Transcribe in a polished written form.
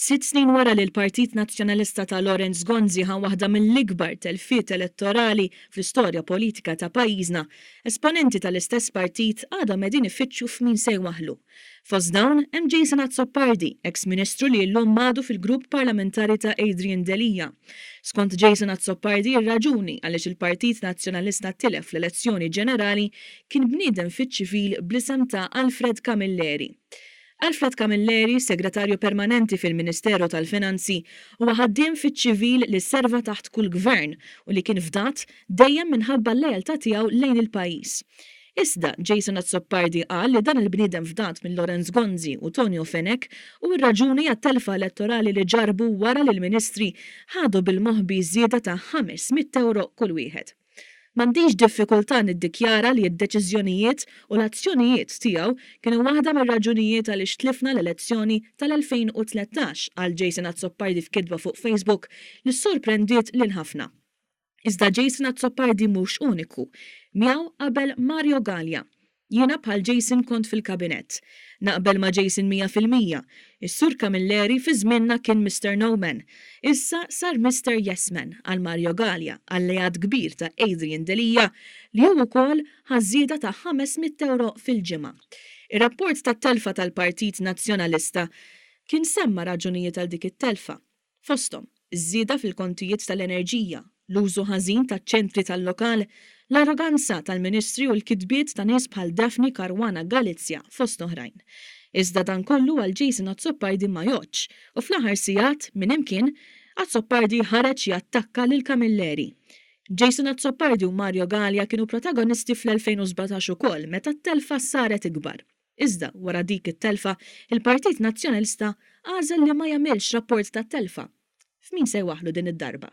Sitt snin wara li l-Partit Nazzjonalista ta' Lawrence Gonzi ħa waħda mill-ikbar telfiet elettorali fl-istorja politika ta' pajjiżna, esponenti tal-istess partit għadhom qegħdin ifittxu f'min se jwaħħlu. Fost dawn hemm Jason Azzopardi, eks Ministru li llum għadu fil-grupp parlamentari ta' Adrian Delia. Skont Jason Azzopardi r-raġuni għaliex il-Partit Nazzjonalista tilef l-elezzjoni ġenerali kien bniedem fiċ-ċivil bl-isem ta' Alfred Camilleri. Alfred Camilleri, Segretarju Permanenti fil-Ministeru tal-Finanzi, huwa ħaddiem fiċ-ċivil li serva taħt kull gvern u li kien fdat dejjem minħabba l-lealtà tiegħu lejn il-pajjiż. Iżda, Jason Azzopardi qal li dan il-bniedem fdat minn Lawrence Gonzi u Tonio Fenech hu r-raġuni għat-telfa elettorali li ġarrbu wara li l-Ministri ħadu bil-moħbi żieda ta' 500 ewro kull wieħed. M'għandix diffikultà niddikjara li d-deċiżjonijiet u l-azzjonijiet tiegħu kienu waħda mir-raġunijiet għaliex tlifna l-elezzjoni tal-2013, qal Jason Azzopardi f'kitba fuq Facebook li ssorprendiet lil ħafna. Iżda Jason Azzopardi mhux uniku. Miegħu qabel Mario Galea. Jiena bħal Jason kont fil-kabinett. Naqbel ma' Jason 100%. Is-Sur Camilleri fi żmienna kien Mister No Man. Issa sar Mister Yes Man, qal Mario Galea, alleat kbir ta' Adrian Delia, li hu wkoll ħa żieda ta' 500 ewro fil-ġimgħa. Ir-rapport tat-telfa tal-Partit Nazzjonalista kien semma raġunijiet għal dik it-telfa. Fosthom, iż-żieda fil-kontijiet tal-enerġija, l-użu ħażin taċ-ċentri tal-lokal, l-arroganza tal-Ministri u l-kitbiet ta' nies bħal Daphne Caruana Galizia fost oħrajn. Iżda dan kollu għal Jason Azzopardi ma jgħoddx u fl-aħħar sigħat, minn imkien, Azzopardi ħareġ jattakka lil Camilleri. Jason Azzopardi u Mario Galea kienu protagonisti fl-2017 ukoll meta t-telfa saret ikbar. Iżda, wara dik it-telfa, il-Partit Nazzjonalista għażel li ma jagħmilx rapport tat-telfa. F'min se jwaħħlu din id-darba?